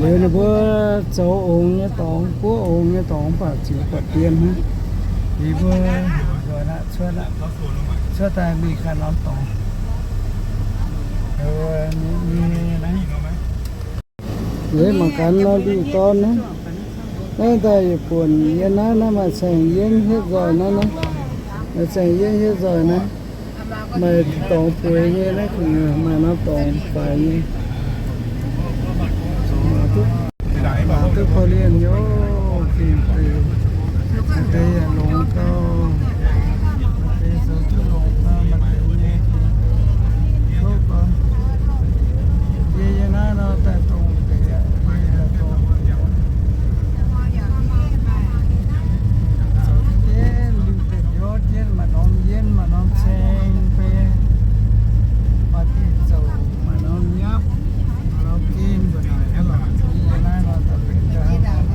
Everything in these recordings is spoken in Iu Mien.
Liuz ninh mbuo zoux ongx nyei dorngx, guoqv ongx nyei dorngx, mv baac ziux buatc dien hnangv. Liuz mbuo nzuonx aqv, cuotv aqv, cuotv daaih mingh ganh norm dorngx. Liuz mangc gaax norm mbic dorn naaiv. Naaiv daaih yietc buonc yie naaiv, naaiv maaih saeng-yienv hietv nzoih naaiv, naaiv maaih saeng-yienv hietv nzoih naaiv. Maaih dorngx bueix nyei naaiv, maaih norm dorngx faix nyei. Mangc duqv korv-lienh nyei, fingx-fingx. Maaih deix yaac longx gauh, maaih deix zoux duqv longx gauh, maaih deix nyei kouv gauh. Yie, yie naaiv nor daaih dongh deix aqv, yie daaih dongh deix aqv. Zoux jienv liuz deix mbiorv jienv maaih norm yienv, maaih norm ceng bei, maaih deix zoux maaih norm nyapv, maaih norm gemh mbuo naaic hnangv lorqc. Yie naaiv nor daaih benx ga'hnangv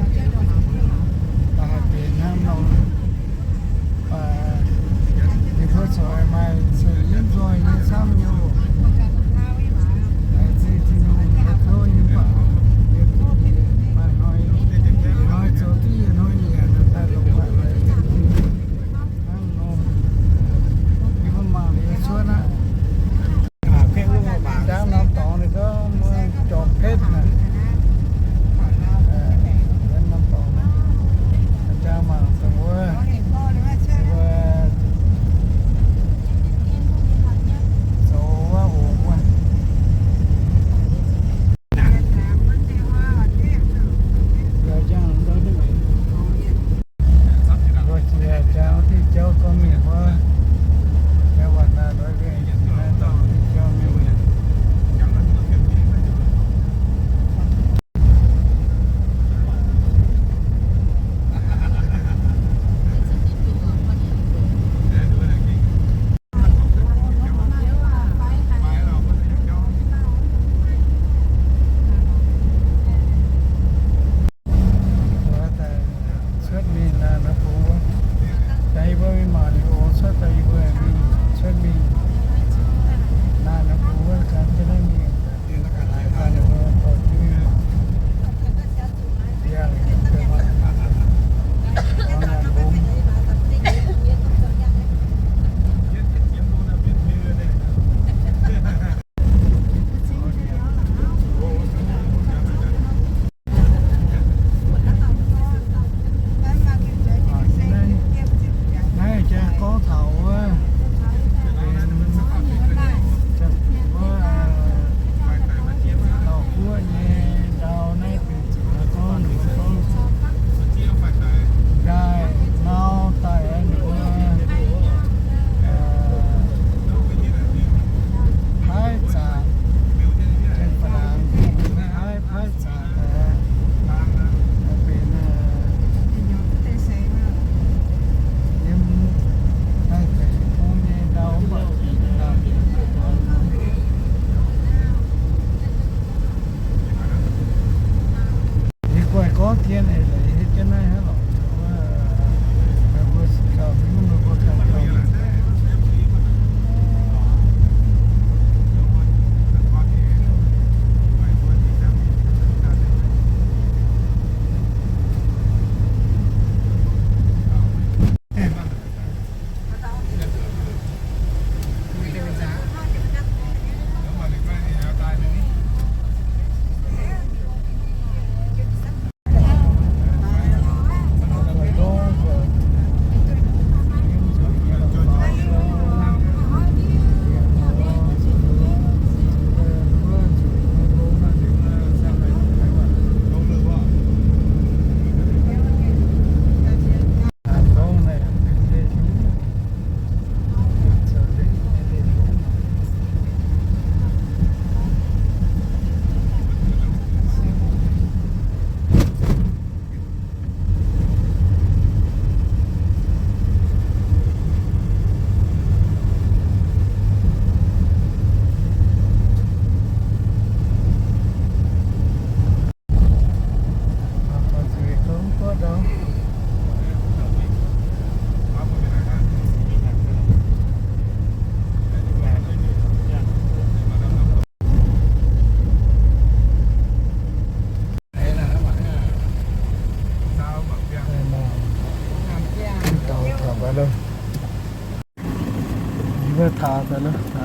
Taux, taux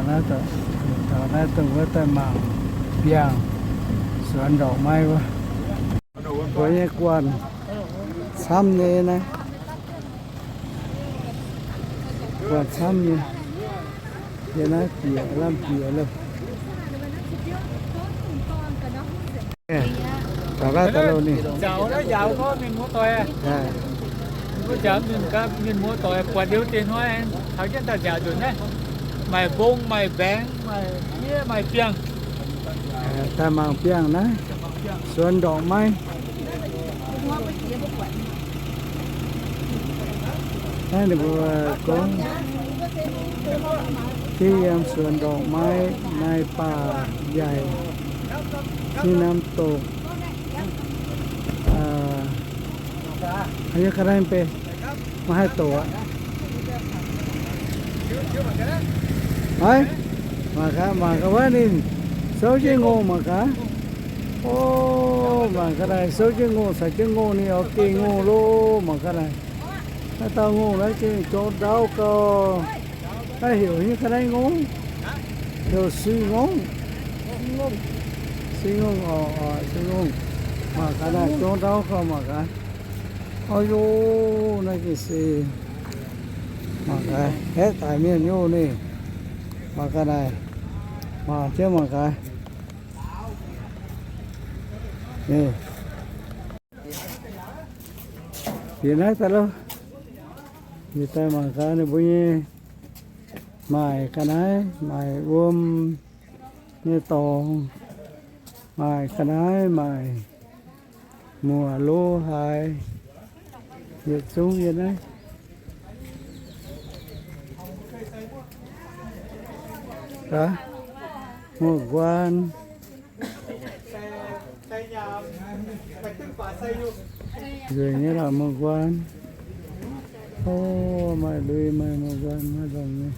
naaiv, taux naaiv dongh wuov daaih mangc biangh, สวนดอกไม้ wuov. Mbuo nyei guanh camv nyei naaiv. Guanh camv nyei. Yie naaiv bieqc lamh bieqc loh. Taux naaiv daaih loh ninh. Njaaux naaiv njaaux gorngv mienh muoz doic. Mbuo njaaux mienh gaax, mienh muoz doic buatc liuz deix hnoi, taux jienv daaih njaaux nzunc naaiv. Maaih mbong, maaih mbaengx, maaih fiev, maaih biangh. Daaih mangc biangh naaiv, สวนดอกไม้. Naaiv ninh mbuo gorngv div yiem สวนดอกไม้ naaiv baac yaic nyei น้ำตก. Haaix nyungc ga'naaiv mv bei, maiv haih doqc aqv. Haiz, mangc gaax, mangc gaax wuov ninh souv jienv ngongh mangc gaax. O, mangc gaax naaic, souv jienv ngongh, caux jienv ngongh ninh oix geh ngongh loh. Mangc gaax naaic, naaiv dauh ngongh naaiv gengh jorng ndau gauh. Naaiv heuc nyei ga'naaiv ngongh, heuc sui ngongh. Sui ngongh oc, sui ngongh. Mangc gaax naaic, jorng ndau gauh mangc gaax. Orv, naaiv gengh se mangc gaax, haeqv daic mienh nyei. Mangc gaax naaic, mangc jienv mangc gaax. Bieqc naaiv daaih loh. Bieqc daaih mangc gaax ninh mbuo nyei maaic ga'naaiv, maaic wuom nyei dorngx, maaic ga'naaiv, maaic muoc, lo haaix, yietc zungv yiem naaiv. Muoz-nquan. Nzueic nyei lorqc, muoz-nquan. O, maaih lui, maaih muoz-nquan, maaih longx nyei.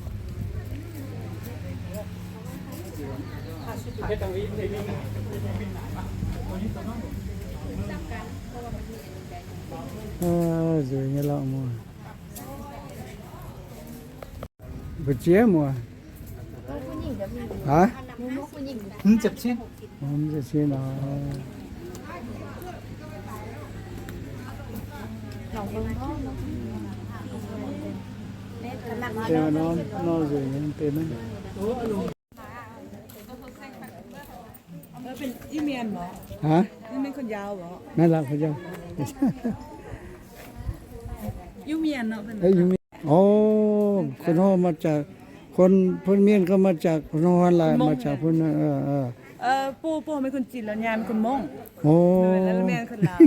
Nzueic nyei lorqc muoz. Mbu'ziex muoz? Haaix? Mv ziepc cin. Nor nzueic nyei deix naaiv. เป็นอิวเมียนเหรอ? Hả? นี่เป็นคนยาวเหรอ? นั่นแหละคนยาว อิวเมียนเนาะ เป็น เอ้ย อิวเมียน อ๋อ คนฮอดมาจาก คน คนเมียนก็มาจากคนฮอดแหละ มาจากพุ้นนะ เออ เออ เออ ปู่ ปู่เป็นคนจีนแล้วย่าเป็นคนม้ง โอ้ แล้วแม่เป็นคนลาว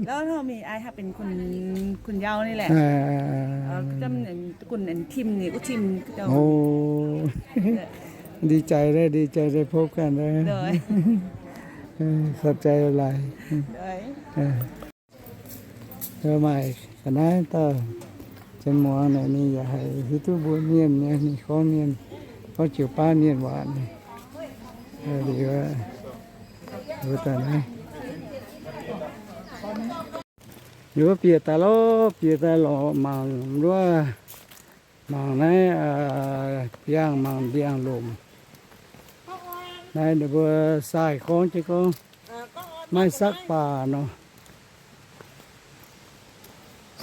แล้วเรามีอ้ายครับเป็นคน คนเยาว์นี่แหละ อ่า เออ ก็จะเป็นตระกูลอันทิมนี่ อุทิมเจ้า โอ้ เออ ดีใจได้ ดีใจได้พบกันนะ โดย เออ ขอบใจหลาย โดย เออ Maaih ga'naaiv dauh zien muangx naaic ninh yaac haiz hiuv duqv mbuo mienh nyei, ninh gorngv mienh, gorngv jiu-baang mienh waac nyei. Liuz, liuz bieqc daaih loh, bieqc daaih lorz mangc wuov, mangc naaiv biangh, mangc mbiangh lomc. Naaiv ninh mbuo sai gorngv jienv gorngv maiv sakv baac nor.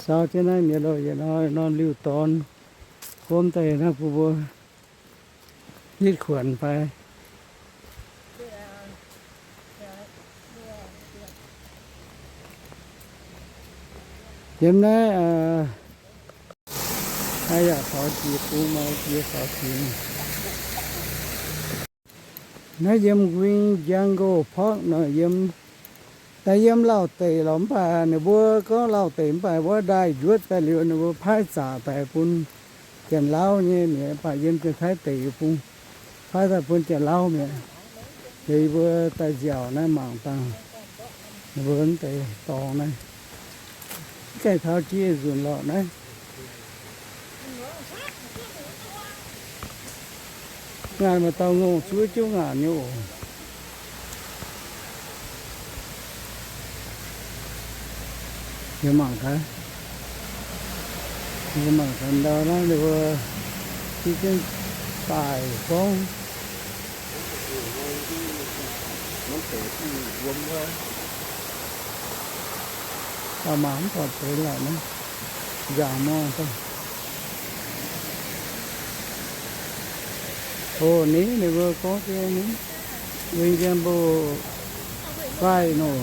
Saau jienv naaiv mi'aqv loh, yietc norm liuh dorn gomv daaih naaiv bun mbuo hitv kuonx fai. Yiem naaiv yaac faaux jiex bung, maaih jiex faaux jiex. Naaiv yiem Wing Yango Park nor, yiem, daaih yiem Lauv deic lorqc, mv baac ninh mbuo gorngv Lauv deic mv baac wuov ndaaih njuotv daaih liuz ninh mbuo paaiv zaqc daaih bun Janx-Lauv nyei mi'aqv, mv baac yiem Janx-Taiv deic bung paaiv daaih bun Janx-Lauv mi'aqv. Liuz yie mbuo daaih nziaauc naaiv mangc dangh ninh mbuo wuov deix dorngx naaiv. Mv gaengh taux jiex nzunc lorqc naaiv. Ngaanc maaih dauh ngongh zuov jienv ngaanc nyei oc. Yie mangc gaax, yie mangc gaax ndau naaiv ninh mbuo zuov jienv Daic gorngv, daaih mangc mv buatc deix laic naaiv, nzaangc mor daaih. O, ni ninh mbuo gorngv jienv ni, Rainbow Fly nor.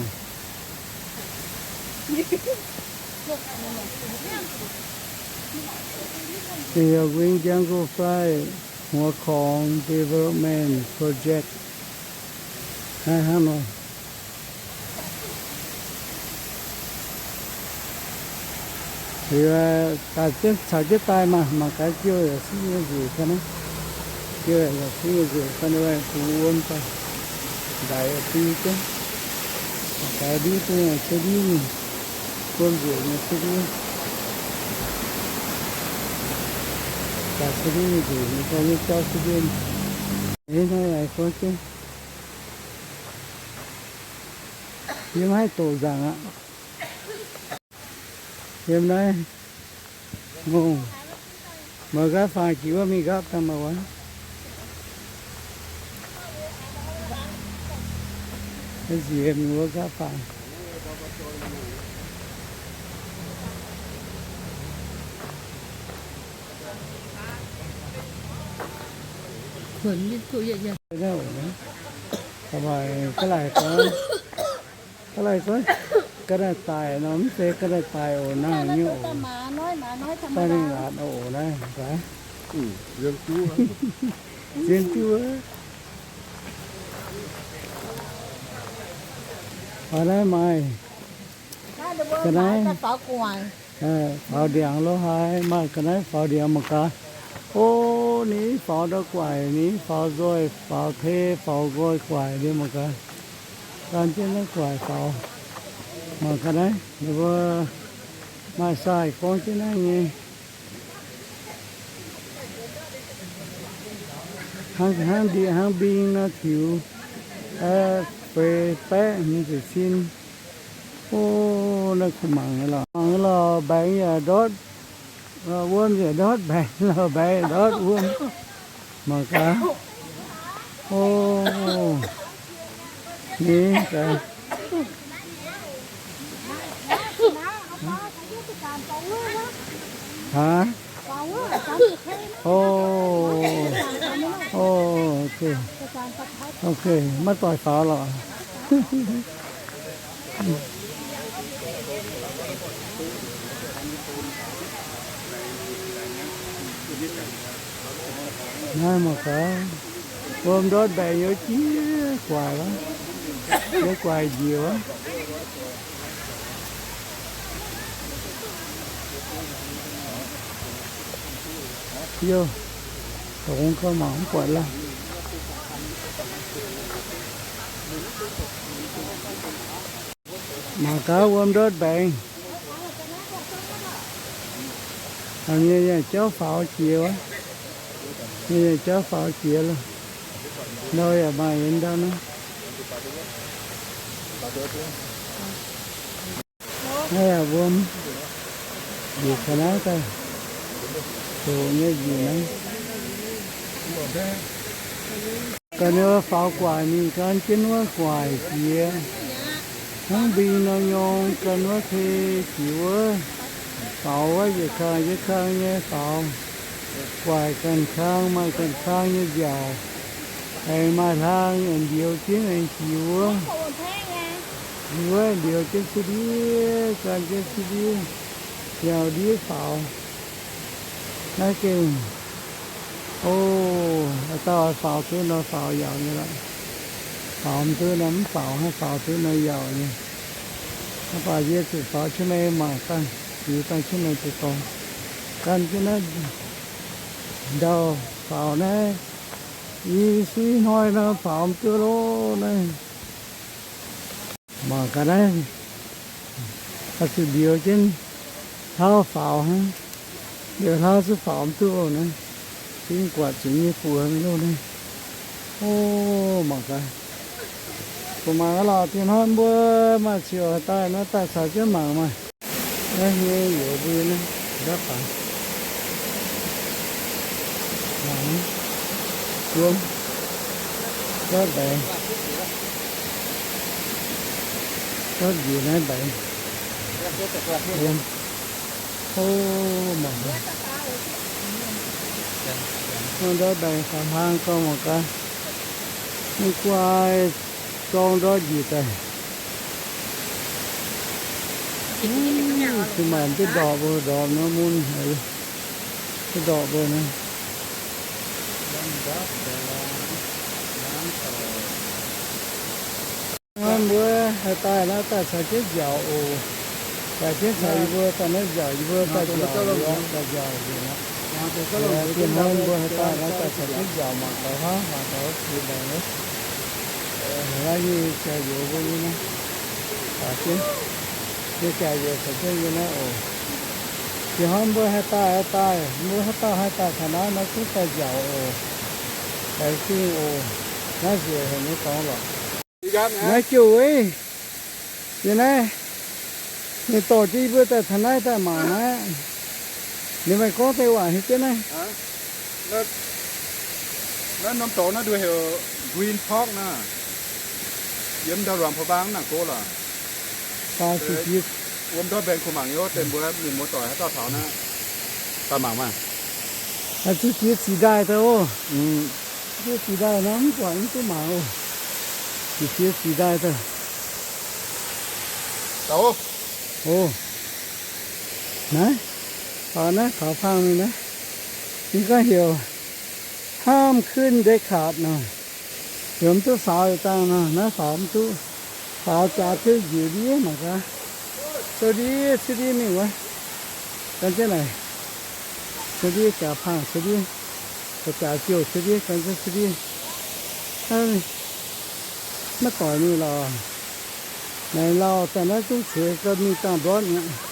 Ninh heuc Rainbow Fly หัวของ Development Project. Hnangv nor. Liuz daaih ziouc caux jienv daaih maah, mangc gaax jiouh yaac sipv nyei nzueic ga'naaiv. Jiouh yaac sipv nyei nzueic ga'naaiv, bungx wuom daaih. Ndaix diuv jienv. Mangc gaax ndiuv duqv nyei, se ndiuv nyei. Wuom nzueic nyei se ndiuv. Daaih se ndiuv nyei nzueic nyei ga'naaiv jauv se ndiuv nyei. Eix hnoi yaac gorngv jienv. Yie maiv haih doqc nzaangc aqv. Yiem naaiv ngongh, meih nqaapv faang jiex wuov mingh nqaapv daaih mangc wuov. Nziex mingh wuov nqaapv faang. Naaiv oc, naaiv, ga'naaiv daic nor, mv zeiz ga'naaiv daic oc, naaiv nyei oc. Daaih mingh laatc oc, naaiv gaax. Zien duqv. Oix naaiv maaih ga'naaiv faaux ndiangx lo haaix, maaih ga'naaiv faaux ndiangx mangc gaax. O, ninh faaux ndau guaic, ninh faaux nzoih, faaux tei, faaux nqoi guaic nyei mangc gaax. Gan jienv naaiv guaic faaux. Mangc ga'naaiv, ninh mbuo maaih sai gorngv jienv naaiv nyei. Hnangv, hnangv ndie, hnangv mbing nor tiux, feix baeqv hmz ziepc cin. O, naaiv kuh mangc nyei lorqc. Mangc nyei lorqc, mbaengx yaac ndortv wuom, yaac ndortv mbaengx, mbaengx yaac ndortv wuom. Mangc gaax. O, ni gaax. Haaix? O, o, ok. Ok, maiv doix faaux lorqc. Naaiv mangc gaax, wuom ndortv mbaengx youz jiex guaic wuov, youz guaic njiec wuov. Yov, dongz gau mangc mv buatc lorqc. Mangc gaax wuom ndortv mbaengx. Mienh yaac jauv faaux jiex wuov. Mienh yaac jauv faaux jiex loh. Ndau yaac maaih yiem ndau naaiv. Naaiv yaac wuom. Njiec ga'naaiv daaih. Doqc nyei njiec naaiv. Ga'naaiv faaux guaic mingh gan jienv wuov guaic jiex. Hnangv mbing nor nyong gan wuov tei jiex wuov. Faaux wuov yietc kang yietc kang nyei faaux. Guaic ganh kang maaih ganh kang nyei nziaauc. Aengx maaih hlang aengx ndioux jienv aengx jiex wuov. Jiex wuov ndioux jienv se ndiev, gan jienv se ndiev. Yaac ndiev faaux. Naaiv gengh, o, haaix dauh faaux duqv nor faaux yaac nyei lorqc. Faaux mv duqv nor mv faaux, hnangv faaux duqv nor yaac nyei. Mv baac yie zuqc faaux jienv mingh mangc dangh, liuz dangh jienv mingh zuqc dorngx. Gan jienv naaiv ndau faaux naaiv, i suiv hnoi nor faaux mv duqv loh naaiv. Mangc gaax naaiv, oix zuqc ndioux jienv hlauv faaux hnangv. Ndioux hlauv zuqc faaux mv duqv naaiv. Zingv guatc zuqc nyei buoz mingh loh naaiv. O, mangc gaax. Bun mangc lorqc, diex hnoi mbuo maaih ziouc daaih nor daaih caux jienv mangc maah. Naaiv nyei youz mbuo naaiv, ndapv baac. Mangc. Nzuonx ndortv mbaengx, ndortv njiec naaiv mbaengx. O, mangc gaax, ndortv mbaengx faaux hlang gorngv mangc gaax, mv guai zorng ndortv njiec daaih. Cin-maanc duqv ndorpc mbuo, ndorpc nor mun haic, duqv ndorpc mbuo naaiv. Mbuo haih daaih naaiv daaih caux jienv nziaauc oc. Caux jienv caux yie mbuo daaih naaiv nziaauc, yie mbuo daaih nziaauc, daaih nziaauc nzengc aqv. Diex hnoi mbuo haih daaih naaiv daaih caux jienv nziaauc mangc gaax hnangv, mangc gaax ziex mbaengx. Naaiv nyei jaa-youz mbuo nyei naaiv, caux jienv, nyei jaa-youz caux jienv nyei naaiv oc. Diex hnoi mbuo haih daaih, haih daaih, mbuo haaix dauh haih daaih taux naaiv, naaiv duqv daaih nziaauc oc. Laengz zingh oc. Naaiv nzueic haic nyei dorngx lorqc. Naaiv jouh weic, yie naaiv, ninh dorh jienv yie mbuo daaih taux naaiv daaih mangc naaiv. Ninh maaih gorngv deix waac hiuv jienv naaiv. Naaiv norm dorngx naaiv nduov heuc Green Park naaiv, yiem ndau Luangh Prabang naaic go lorqc. Wuom ndortv mbaengx kuh mangc nyei, deix mbuo mienh muoz-doic haaix dauh taux naaiv, daaih mangc maah. Zuqc jiex sic ndaaih daaih oc. Jiex sic ndaaih nor mv buatc mv duqv mangc oc. Zuqc jiex sic ndaaih daaih. Oc, naaiv, faaux naaiv faaux faang mingh naaiv. Ninh gorngv heuc ห้ามขึ้นเด็ดขาด nor, heuc mv duqv faaux dangh nor, naaiv faaux mv duqv. Faaux jaax jienv njiec ndiev mangc gaax. Sou ndiev, sou ndiev mingh wuov. Gan jienv naaic. Sou ndiev jaax paangh, sou ndiev, jaax jouh, sou ndiev, gan jienv sou ndiev. Maiv doic mingh lorqc. Naaic lauh daaih naaiv zungv ceix gau mingh dangh mborqv mi'aqv.